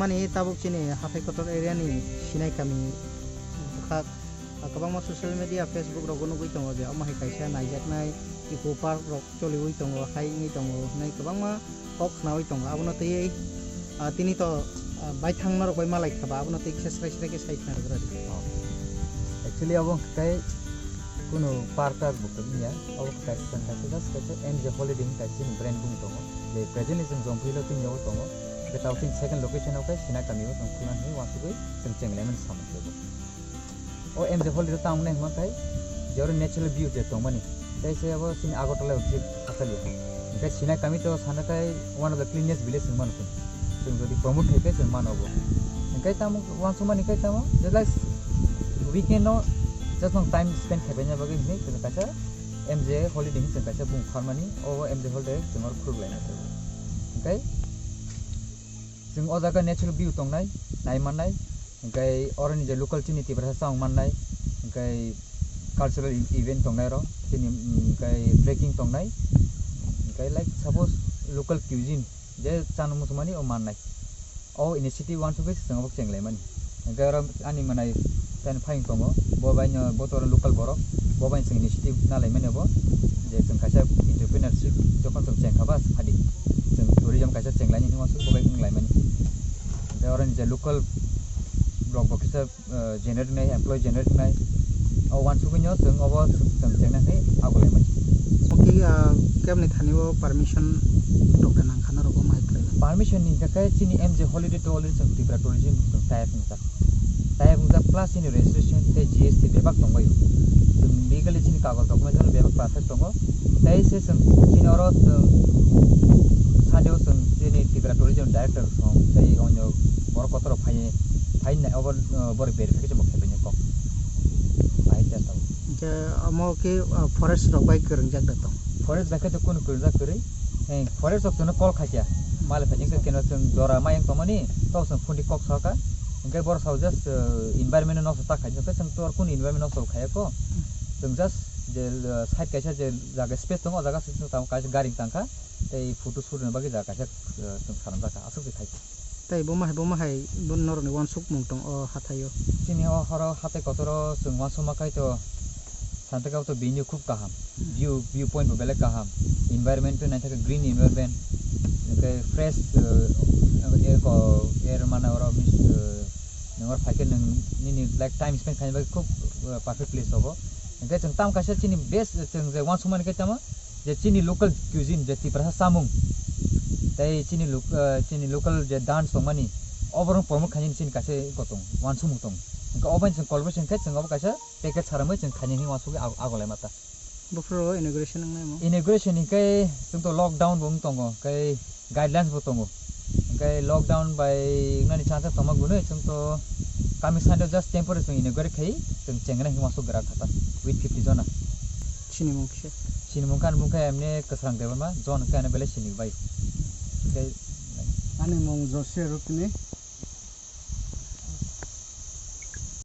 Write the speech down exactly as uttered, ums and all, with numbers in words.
Ani tabuk chini hathai kotor area ni Sinai kami bwkhak, ah, kwbangma social media, Facebook rogo nugwi tongo je omo hai kaisa naijaknai eco park rok choliwi tongo, hai wngwi tongo hinwi kwbangma kok khnawi tongo. Abono twiwi, ah, tini to, ah, baithang norok bai malai kha ba, abono twi kisa srai srai khe sai khna rwgra di. Oh. Actually, abo wngkha khe kunu park tark bo kwrwngya, abo kaisa, kaisa just kaisa M J Holiday hinwi kaisa chini brand bung tongo. Je presently chwng Jomphwilo chini yago tongo. Hwnkhe tao chini second location o khe Sinai kami o chwng khulna hinwi uansugwi chwng chenglaimani samung se bo. O M J Holiday o tamo nai hwnma khe je oro natural view je tongmani. Tei se abo chini Agartala o je Asali. Hwnkhe Sinai kami to sana khe one of the cleanest village hwnmano chwng. Chwng jodi promote khai khe chwng mano bo. Hwnkhe tamo uansukmani khe tamo, just like weekend no just no time spend khaibaina bagwi hinwi chwng kaisa M J Holiday hinwi chwng kaisa bung pharmani, o M J Holiday chwng oro khuluk laina se. Hwnkhe chwng o jaga natural view tongnai, nai mannai, hwnkhe oroni je local chini Tiprasa chawng mannai, hwnkhe cultural e-, event tongnai oro, chini, hwnkhe trekking tongnai, hwnkhe like suppose local cuisine je chana muchungmani o mannai. O initiative uansugwi se chwng obo chenglaimani. Hwnkhe oro ani mwnai tei phai tongo, bo bai no bo to local borok, bo bai chwng initiative nalaimani obo, je chwng kaisa entrepreneurship jokhon chwng chengkha ba phadi chwng tourism kaisa chenglaini hinwi uansuk bo bai wnglaimani. Hwnkhe oroni je local borok bo kisa, eh, generate wngnai, employee generate wngnai, o uansugwino chwng obo chwng chengna hinwi agulai mani. Oke, ah, kebni thani o permission rok da nang khana rok o mai khlai. Permission ni hwnkhe chini M J Holiday to already chwng Tripura Tourism chwng tie up wngjak. Tie up wngjak plus chini registration tei G S T bebak tongbaio. Chwng legally chini kagoj document bebak perfect tongo. Tei se chwng chini oro chwng Sunday o chwng chini Tripura Tourism Director song tei onyo borok kotor rok phai, phai nai obo, uh, borok verification bo khaibai nai kok. Bahai khe tong. Hwnkhe omo khe, uh, forest rok bai kwrwngjak da tong? Forest bai khe to kunu kwrwngjak kwrwi. Hei, forest rok chwngno call khaikha. Mali phai khe keno chwng jora mayung tongmani, to chwng phundi kok soka. Hwnkhe borok sao just, uh, environment no nosto ta khaidi. Hwnkhe chwng to kunu environment nosto khaiya ko. Chwng just je, uh, side kaisa je jaga space tongo, o jaga se chwng tamo kaisa gari tangkha. Tei photo shoot ni bagwi jaga kaisa, uh, chwng sanamjak kha. Aswk se khai. Tei bo mahai, bo mahai bo norokni uansukmung tong o hathaio. Chini o horo hatai kotoro chwng uansukma khai to santrikha to bini khub kaham. View, view point bo belai kaham. Environment to naithok green environment. Hwnkhe fresh, uh, air ko, air mana oro mis, uh, nang oro phaikhe nang nini like time spend khaina bagwi khub, uh, perfect place obo. Hwnkhe chwng tam kaisa chini best chwng je uansukmani khe tamo je chini local cuisine, je Tiprasa chamung, tei chini lo-, eh, chini local je dance tongmani, oborok promote khainani chini kaisa eko tong, uansukmung tong. Hwnkhe obo chwng collaboration khe chwng obo kaisa package saramwi chwng khainani uansugwi ag-, agulai mata. Buphuru inauguration wngnai mo? Inauguration hwnkhe chwng to lockdown bo wng tongo, hwnkhe guidelines bo tongo. Hwnkhe lockdown bai wngnani chance tongma gwnwi chwng to kami Sunday just temporary chwng inaugurate khai chwng chengna hwnwi uansuk gra khata with fifty jona. Chini mung kisa? Chini mung khe ani mung khe emni Kwsrang Debbarma, John khe ani belai sini bai. Hwnkhe ani mung Josia Rukni.